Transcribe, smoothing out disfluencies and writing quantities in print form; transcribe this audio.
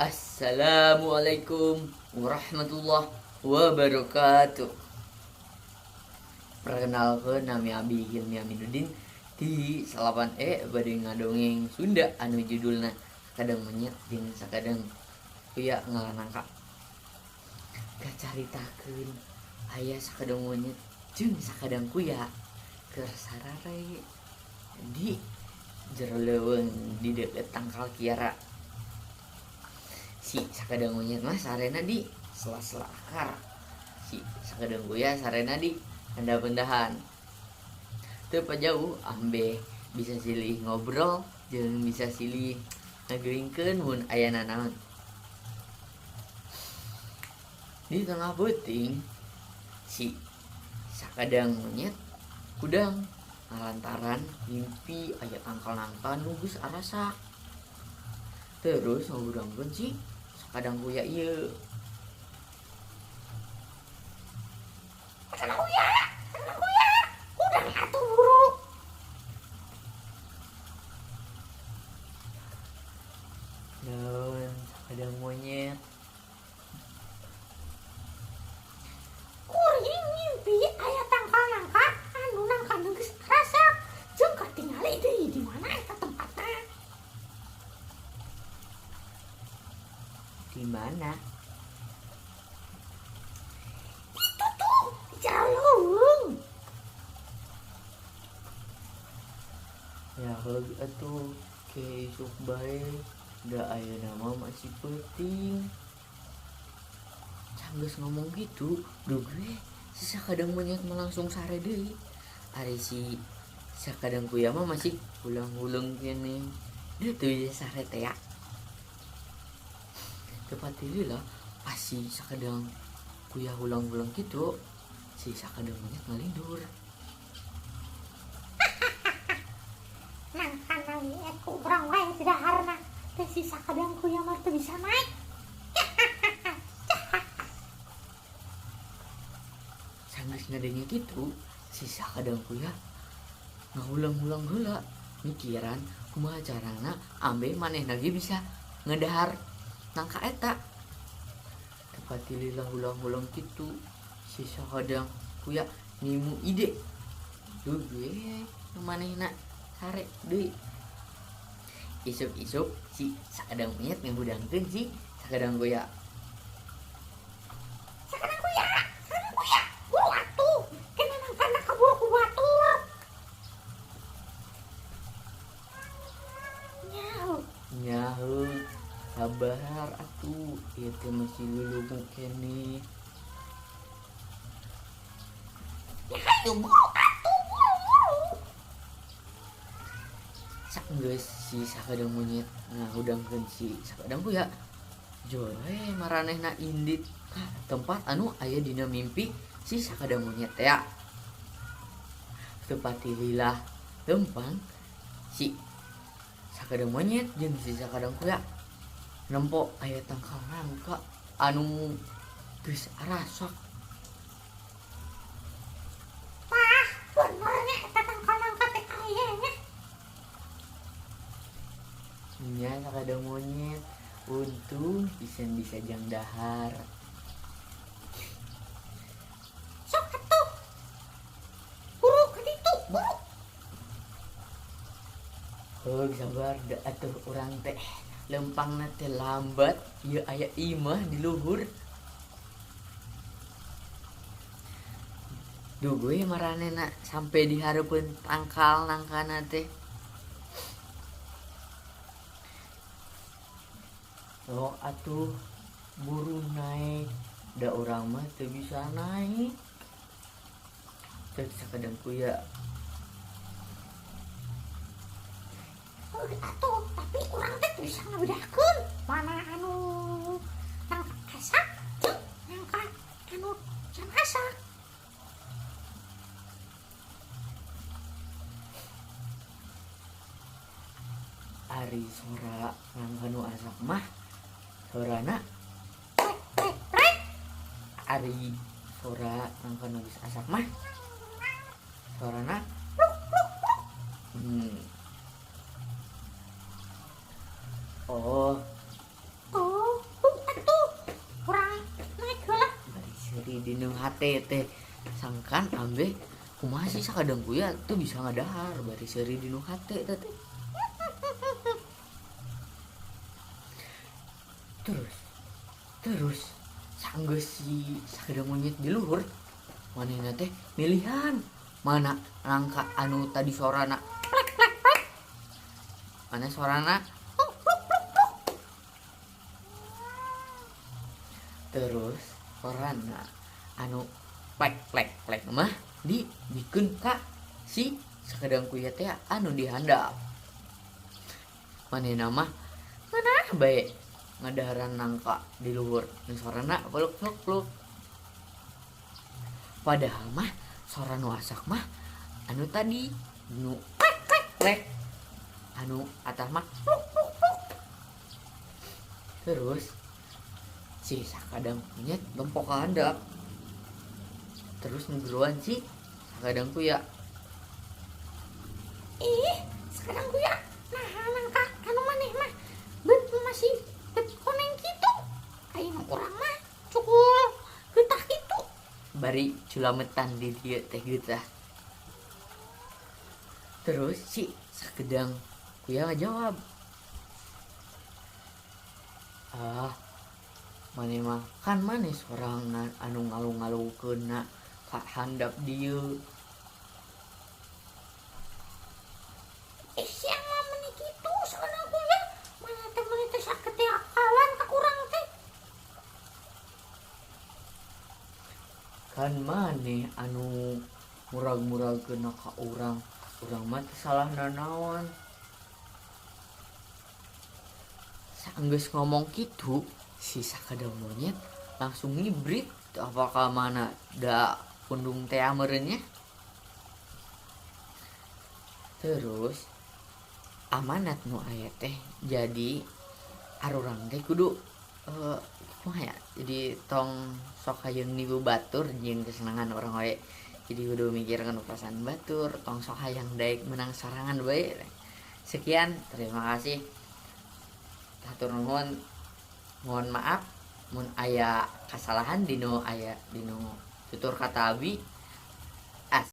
Assalamualaikum warahmatullahi wabarakatuh. Perkenalkan, nami Abi Hilmi Aminuddin di 8E bade ngadongeng Sunda anu judulna Sakadang Monyet jeung Sakadang Kuya Ngala Nangka. Kacaritakeun aya sakadang monyet jeung sakadang kuya keur sarare di jero leuweung di deukeut tangkal kiara. Si sakadang monyet mah sarena di sela-sela akar, si sakadang kuya sarena di handap-hendahan. Teu jauh ambe bisa silih ngobrol jeung bisa silih ngageringkeun mun aya nanaon. Di tengah peuting si sakadang monyet kudang lantaran mimpi aya tangkal nangka nu geus arasak. Terus ngagudangkeun si sakadang kuya ieu. Sakadang kuya, sakadang kuya, kudang atuh buru. Naon sakadang monyet? Kuring mimpi aya tangkal nangka anu nangka geus arasak jeung katingali deui di mana eta tempatna. Di mana? Itu tuh di jero leuweung. Ya heug atuh ke isuk bae da ayeuna mah masih peuting. Sanggeus ngomong gitu, duh gue si sakadang monyet mah langsung sare deui. Ari si sakadang kuya mah masih hulang-huleng keneh. Deuh teu bisa sare teh ya. Tepat lah pas si sakadang kuya hulang-hulang gitu, si sakadang monyet ngalindur. Nangka naliet ku urang wae didaharna teh si sakadang kuya mah teu bisa naik. Sanggeus ngadenge kitu, si sakadang kuya ngahulang-hulang heula mikiran kumaha carana ambe manehna ge bisa ngedahar nangka eta. Tepat lila hulang-hulang kitu, si sakadang kuya ngimu ide. Duh gue manehna sare deui. Isuk-isuk si sakadang monyet ngahudangkeun si sakadang kuya. Sakadang kuya, sakadang kuya, buru atuh, kena nangkana kaburu ku batur. Nyaho. Nyaho. Sabar atuh, ieu teh masih lulungu keneh. Ya hayu buru atuh, buru buru. Sanggeus si sakadang monyet ngahudangkeun si sakadang kuya, jol we maranehna indit ka tempat anu aya dina mimpi si sakadang monyet teh. Teu patilila lempang si sakadang monyet jeung si sakadang kuya nempo aya tangkal nangka anu geus arasak. Tah, bener nya eta tangkal nangka teh aya nya. Nya sakadang monyet untung pisan bisa jang dahar. Sok atuh. Buru ka ditu, buru. Heug sabar da atuh urang teh. Lempangna teh lambat, ieu aya imah di luhur. Duh gue maranehna sampai di hareupeun tangkal nangkana teh. Oh atuh buru naik, da urang mah teu bisa naik. Cek sakadang kuya. Heug atuh, tapi urang teh teu bisa ngabedakeun mana anu nangka asak jeung nangka anu can asak. Ari sora nangka nu asak mah sorana Rek rek rek. Ari sora nangka nu geus asak mah sorana Luk luk luk. Oh. Oh. hate teh sangkan ambe kumaha sih sakadang kuya tuh bisa ngadahar bari seuri di nu hate teh. Terus sanggeus si sakadang monyet di luhur manehna teh milihan mana nangka anu tadi sorana plek plek plek, mana sorana pluk pluk pluk. Terus sorana anu plek plek plek mah dibikeun ka si sakadang kuya teh anu dihandap. Manehna mah mana bae ngadaharan nangka di luhur nu sorana pluk pluk pluk. Padahal mah sora nu asak mah anu tadi nu plek plek plek, anu atas mah pluk pluk pluk. Terus si sakadang monyet lempok ka handap. Terus ngegeroan si sakadang kuya. Ih, sakadang kuya nah nangka anu maneh mah beut masih bet koneng kitu. Aya nu urang mah cukul getah kitu. Bari culametan di dieu teh getah. Terus si sakedang kuya ngajawab, ah maneh mah kan maneh sorangan anu ngalung-ngalungkeunna ka handap dieu. Ih, sia mah meuni kitu sakadang kuya, maneh teh meuni teh sakete akalan ka urang teh. Kan maneh anu murag-muragkeunna ka urang, urang mah teu salah nanaon. Saenggeus ngomong kitu, si sakadang monyet langsung ngibrit apa ka mana da pundung teh meureun nya. Terus amanat nu aya teh jadi arurang teh kudu kumaha ya, jadi tong sok hayang nipu batur jeung kesenangan orang wae. Jadi kudu mikirkeun perasaan batur, tong sok hayang daek menang sorangan bae. Sekian, terima kasih. Hatur nuhun. Mohon maaf mun aya kasalahan dinu aya dinu tutur kata abi.